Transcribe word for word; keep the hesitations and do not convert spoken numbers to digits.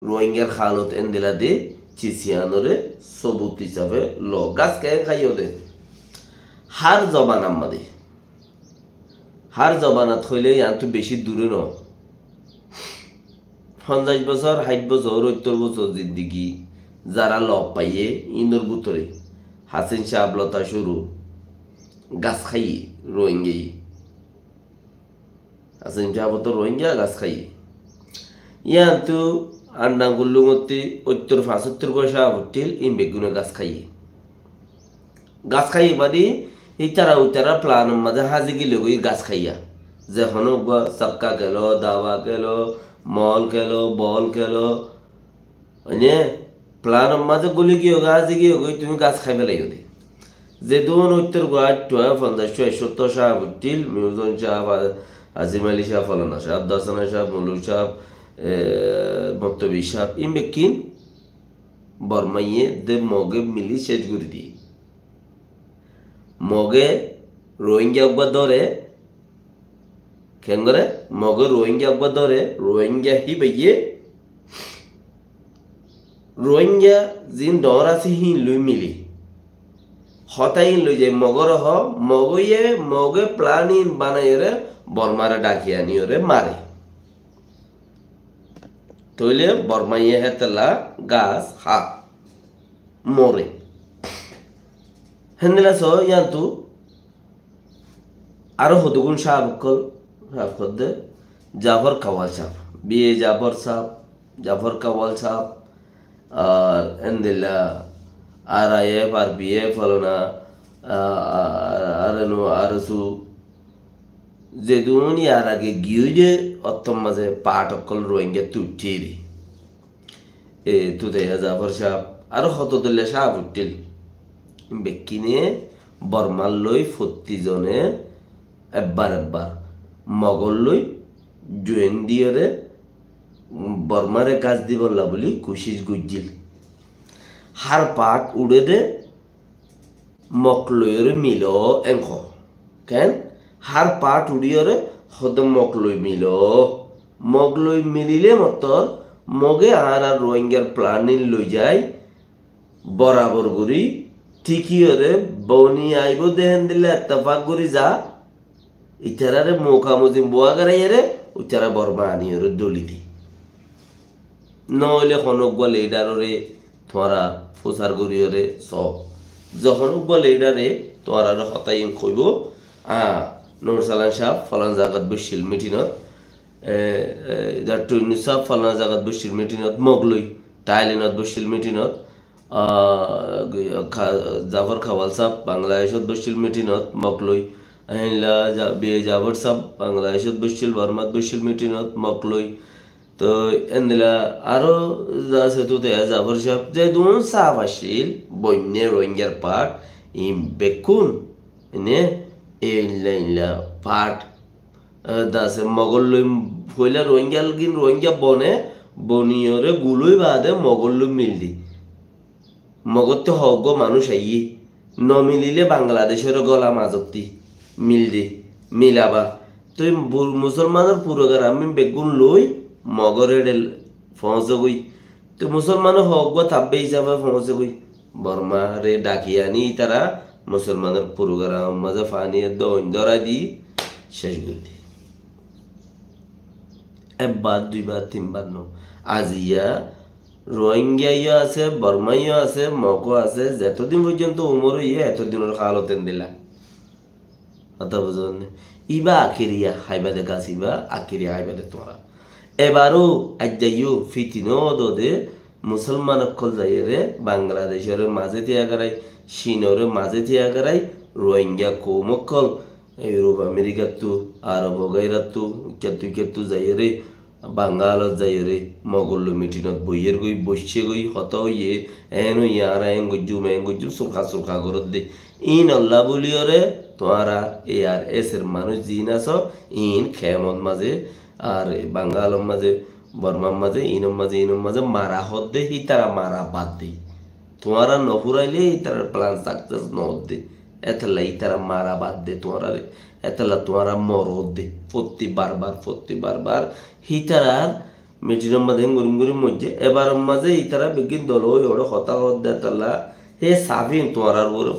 Ruáingar hálot endilla de, sis iánore sobut hísafe lo. Gas keén háiye de? Hár zobanar mazé, hár zobanat hoile iántu beci dure no. Fonzaic bosór, háit bosór, óttor bosór zindigi zara lof faiyé, inor bútore Hasin sáb lóti cúru gas háiye Ruáingaye. Hasin sáb ottu Ruáinga gas háiye. Iántu Andang Kullung ottí óttor fañsóttor gua sáb uththíl, in beggúne gas háiye. Gas háiye mani, ítara uitara plan or mazé házi gilói goi gas háiya. Ze hono gua sakka kélo, daba kélo, mol kélo, bol kélo, Oine, plan or mazé guli giyói, házi giyói, tuñí gas hái felaiyó de. Zedún óttor gua, aitto, fonzaic, cót, sóttor sáb uththíl, Miuzon sáb, Azim Ali sáb, Folana sáb, Dasana sáb, Molu sáb, e, Mottobi sáb, in bekkín Bormaye de Moge mili céc gorí diye. Moge Ruáinga uggúa dóre, keén goré? Moge Ruáinga uggúa dóre, Ruáinga híbaye, Ruáinga zin dóñr asé híin loi mili. Hotá híin loi zai Mogore hoó, Mogoye, Moge plan híin banaiyóre Bormare dhaki aniyóre mare. Tóile Bormaye hétolla gas há, more. Héndilla só, iántu aró hodugún sáb ókkol, sáb hoódde, Jafor Kawal sáb, B A Jafor sáb, Jafor Kawal sáb, ar endilla R I F, R P F, folana, a, a, R N O, R S O, zedún yar age giyói de, ottór mazé part ókkol Ruáingattú uththíri. E, Tutaiya Jafor sáb, aró hoto dóilla sáb uththíl. Bekkíne Bormar loi fottí zone ebbar ebbar Mogor loi join diyóre Bormare gas dibolla buli kucíc goijjíl. Hár part uçé de, Mog loiyóre milo, en hoó. Keén? Hár part uçíyore hoódde Mog loi milo. Mog loi milile mottor Moge añárar Ruáingar plan ín loi zai, borabor gorí, thíkiyóre, boni aibó de héndilla ettefak gorí za, ítarare mukamuzin buwa garaiyóre, ítara Borma aniyóre dóli di. Noóile honó uggúa lidarore tuáñra fusar goríyore só. Zehón uggúa lidare tuáñrare hotá iín hoibó, a, Nur Salan sáb falan zagat boiccíl mitinot, e, e, Daktor Yunus sáb falan zagat boiccíl mitinot, Mog loi, Thailandot boiccíl mitinot, a, Ka-, Jafor Kawal sáb Bangladecot boiccíl mitinot, Mog loi, héndilla Ja-, B A Jafor sáb Bangladecot boiccíl, Bormat boiccíl mitinot, Mog loi, Toi endilla aró asé Tutaiya Jafor sáb, zedún sáb accíl, boinné Ruáingar part, iín bekkún, ene, einlla einlla part, e, asé Mogor loi foila Ruáinga gin Ruáinga bone, boniyóre gulói baade Mogor loi mil di. Mogottú hoggúa manúic aiyé, nomilile Bangladecóre góla mazottí mil de, milaba. Toi bur-, musolmanor purogaram ín beggún loi Mogor eçe foóñsegói. Toi musolmane hoggúa tabbe hísafe foóñsegói. Bormare dhaki aní ítara musolmanor purogaramor mazé faní edde oin dórai di céc gorí di. Ekbar, duibar, tinbar no. Aziya Ruáinga yó asé, Borma yó asé, Mog ó asé, zetodin foijjonto umor óiye, etodinor hálot endilla. Hotá buzón né? Ibá akiriya háiba de gas, ibá akiriya háiba de tuáñra. Ebar ó aijja yó fitina ó dode, musolman ókkol zaiyóre, Bangladecóre mazé tiya garai, Cinore mazé tiya garai, Ruáinga koum ókkol, Europe, Americattú, Arob wagairattú, ikkattu ikkattu zaiyóre, Bangalot zaiyóre, Mogor loi mitinot boiyér goi, boiccé goi, hotá óiye, en óiye, añára en goijjum, en goijjum, surka surka goródde. Ínolla buliyóre, tuáñra A R S or manúic ziín asó, ín kemot mazé, ar Bangalor mazé, Bormar mazé, ínor mazé, ínor mazé mara hoódde, hítara mara bad de. Tuáñra nofúraile ítarar plan success noódde. Étolla ítara mara bad de tuáñrare. Étolla tuáñra moródde. Fottí barbar, fottí barbar. Hítarar Mitinor mazé héngorí héngorí moijjé, ebaror mazé ítara beggín dol ói óre hotá hoódde tolla, hé safin tuáñrar uore